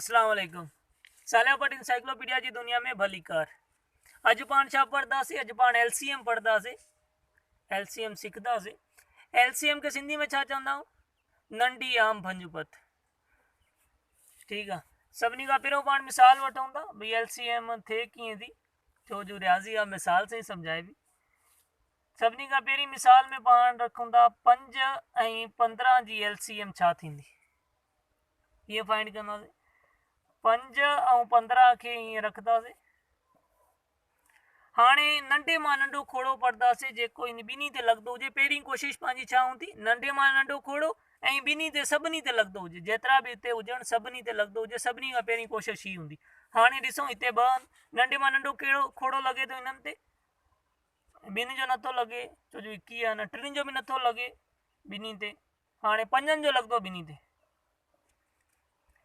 اسلام عليڪم صالح ڀٽ انسائيڪلوپيڊيا جي دنيا ۾ ڀليڪار اڄ پاڻ ڇا پڙهنداسين اڄ پاڻ ايل سي ايم پڙهنداسين ايل سي ايم سکنداسين ايل سي ايم کي سنڌي ۾ ڇا چوندا آهيون ننڍي عام ڀڃ پت ٺيڪ آ سڀني کان پهريون پاڻ مثال وٺون ٿا ڀئي ايل سي ايم ٿئي ڪيئن ٿي ڇو جو رياضي آ مثال سان ئي سمجهائبي سڀني کان پهرين مثال ۾ پاڻ رکون ٿا 5 ۽ 15 جي ايل سي ايم ڇا ٿيندي ڪيئن فائنڊ ڪنداسين 5 ۽ 15 کي ائين رکنداسين هاڻي ننڍي مان ننڍو کوڙو پڙهنداسين جيڪو ان ٻنهي تي لڳندو هجي پهرين ڪوشش پنهنجي ڇا هوندي ننڍي مان ننڍو کوڙو ۽ ٻنهي تي سڀني تي لڳندو هجي جيترا به هتي هجن سڀني تي لڳندو هجي سڀني کان پهرين ڪوشش هي هوندي هاڻي ڏسو هتي ٻه آهن ننڍي مان ننڍو ڪهڙو کوڙو لڳي ٿو انهن تي ٻن جو نٿو لڳي ڇو جو هڪ ئي آهي نه ٽن جو به نٿو لڳي ٻنهي تي هاڻي پنجن جو لڳندو ٻنهي تي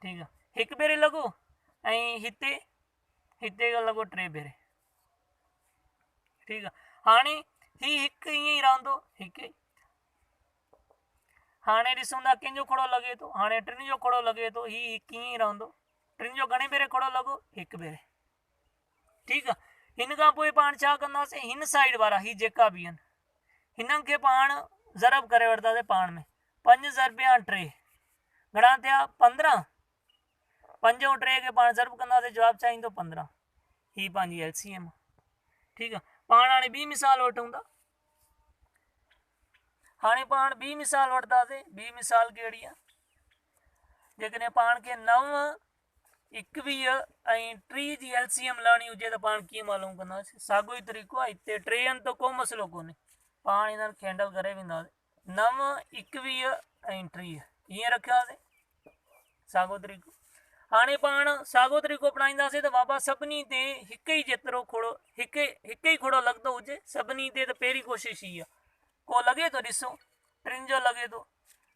ٺيڪ آ هڪ ڀيري لڳو ۽ هتي هتي لڳو ٽي ڀيري ٺيڪ آ هاڻي هي هڪ ائين ئي رهندو هڪ هاڻي ڏسون ٿا ڪنهن جو کوڙو لڳي ٿو هاڻي ٽن جو کوڙو لڳي ٿو هي هڪ ائين ئي رهندو ٽن جو گهڻي ڀيري کوڙو لڳو هڪ ڀيري ٺيڪ آ هن کان پوء پاڻ ڇا ڪنداسين هن سائيڊ وارا هي جيڪا به آهن هنن کي پاڻ ضرب ڪري وٺنداسين پاڻ ۾ پنج ضربيا ٽي گهڻا ٿيا 15 پنج ۽ ٽي کي پاڻ ضرب ڪنداسين جواب ڇا ايندو 15 هي پنهنجي ايل سي ايم ٺيڪ آ پاڻ هاڻي ٻي مثال وٺون ٿا هاڻي پاڻ ٻي مثال وٺنداسين ٻي مثال ڪهڙي آ جيڪڏهن پاڻ کي 9 21 ۽ 30 جي ايل سي ايم لهڻي هجي ته پاڻ ڪيئن معلوم ڪنداسين؟ ساڳيو ئي طريقو آهي هتي ٽي آهن ته ڪو مسئلو ڪونهي پاڻ انهن کي هينڊل ڪري وينداسين 9 21 ۽ 30 ائين رکياسين ساڳيو طريقو هاڻي پاڻ ساڳيو طريقو اپنائينداسين ته بابا سڀني تي هڪ ئي جيترو کوڙو هڪ هڪ ئي کوڙو لڳندو هجي سڀني تي ته پهرين ڪوشش هي آهي ڪو لڳي ٿو ڏسو ٽن جو لڳي ٿو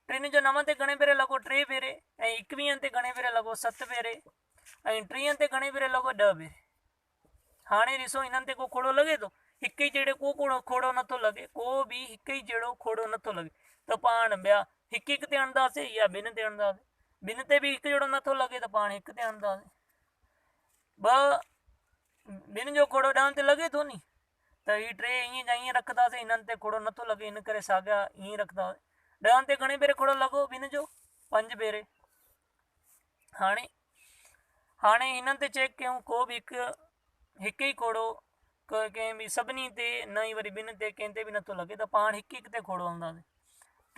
ٽن جو نون تي گهڻي ڀيري لڳو ٽي ڀيري ۽ ايڪويهن تي گهڻي ڀيري لڳو ست ڀيري ۽ ٽيهن تي گهڻي ڀيري لڳو ڏهه ڀيري هاڻي ڏسو انهن تي ڪو کوڙو لڳي ٿو هڪ ئي جهڙو ڪو کوڙو کوڙو نٿو لڳي ڪو به هڪ ئي جهڙو کوڙو نٿو لڳي ته پاڻ ٻيا هڪ هڪ تي هڻنداسين يا ٻن تي هڻنداسين ٻن تي به هڪ جهڙو نٿو لڳي ته پاڻ هڪ تي هڻنداسين ٻه ٻن جو کوڙو ڏهن تي لڳي ٿو ني ته هي ٽي ائين جا ائين رکنداسين انهن تي کوڙو نٿو لڳي ان ڪري ساڳيا ائين رکنداسين ڏهن تي گهڻي ڀيري کوڙو لڳو ٻن جو پنج ڀيري هاڻي هاڻي هنن تي چيڪ ڪيون ڪو به هڪ هڪ ئي کوڙو ڪنهن به سڀني تي نه ئي وري ٻن تي ڪنهن تي به نٿو لڳي ته پاڻ هڪ هڪ تي کوڙو هڻنداسين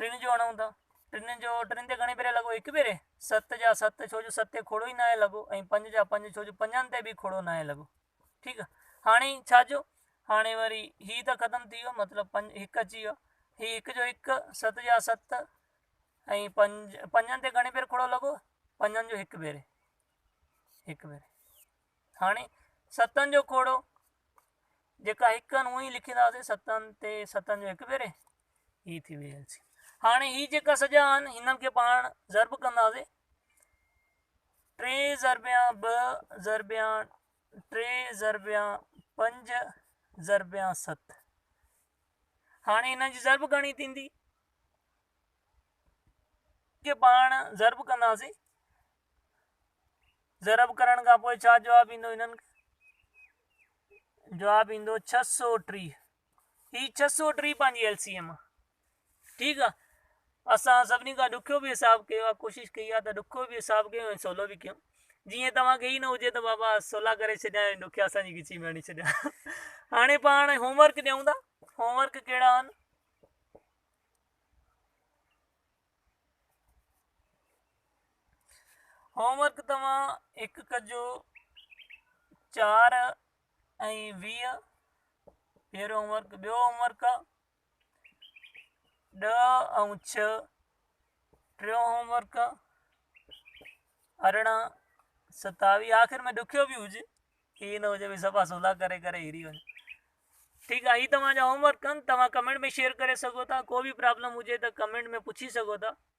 ٽن جو هڻون ٿا ٽن جو ٽن تي گهڻي ڀيري لڳو هڪ ڀيري ست جا ست ڇو جو ست تي کوڙو ئي ناهي لڳو ۽ پنج جا پنج ڇو جو پنجن تي به کوڙو ناهي لڳو ٺيڪ آ هاڻي ڇا جو هاڻي وري هي ته ختم ٿي ويو مطلب پنج هڪ اچي ويو هي هڪ جو هڪ ست جا ست ۽ پنج پنجن تي گهڻي ڀيري کوڙو لڳو پنجن جو هڪ ڀيري هڪ ڀيري هاڻي ستن جو کوڙو جيڪا هڪ آهن اهي ئي لکنداسين ستن تي ستن جو هڪ ڀيري هي ٿي وئي ايل سي هاڻي هي جيڪا سڄا آهن هنن کي پاڻ ضرب ڪنداسين ٽي ضربيان ٻه ضربيان ٽي ضربيان پنج ضربيان ست هاڻي هن جي ضرب گهڻي ٿيندي کي پاڻ ضرب ڪنداسين ضرب ڪرڻ کان پوء ڇا جواب ايندو هنن جواب ايندو 630 هي 630 پنهنجي ايل سي ايم ٺيڪ آ اسان سڀني کان ڏکيو به حساب ڪيو آ ڪوشش ڪئي آ ته ڏکيو به حساب ڪيو ۽ سولو به ڪيو جيئن توهان کي هي نه هجي ته بابا سولا ڪري ڇڏيا ۽ ڏکيا اسان جي ڳچي ۾ هڻي ڇڏيا هاڻي پاڻ هوم ورڪ ڏيون ٿا هوم ورڪ ڪهڙا آهن هوم ورڪ توهان هڪ ڪجو چار ۽ 20 پهريون هوم ورڪ ٻيو هوم ورڪ آ ڏهه ۽ ڇهه ٽيون هوم ورڪ 18 27 آخر ۾ ڏکيو به هجي هي نه هجي ڀئي صفا سولا ڪري ڪري هري وڃو ٺيڪ آهي هي توهان جا هوم ورڪ آهن توهان ڪمينٽ ۾ شيئر ڪري سگهو ٿا ڪو به پرابلم هجي ته ڪمينٽ ۾ پڇي سگهو ٿا.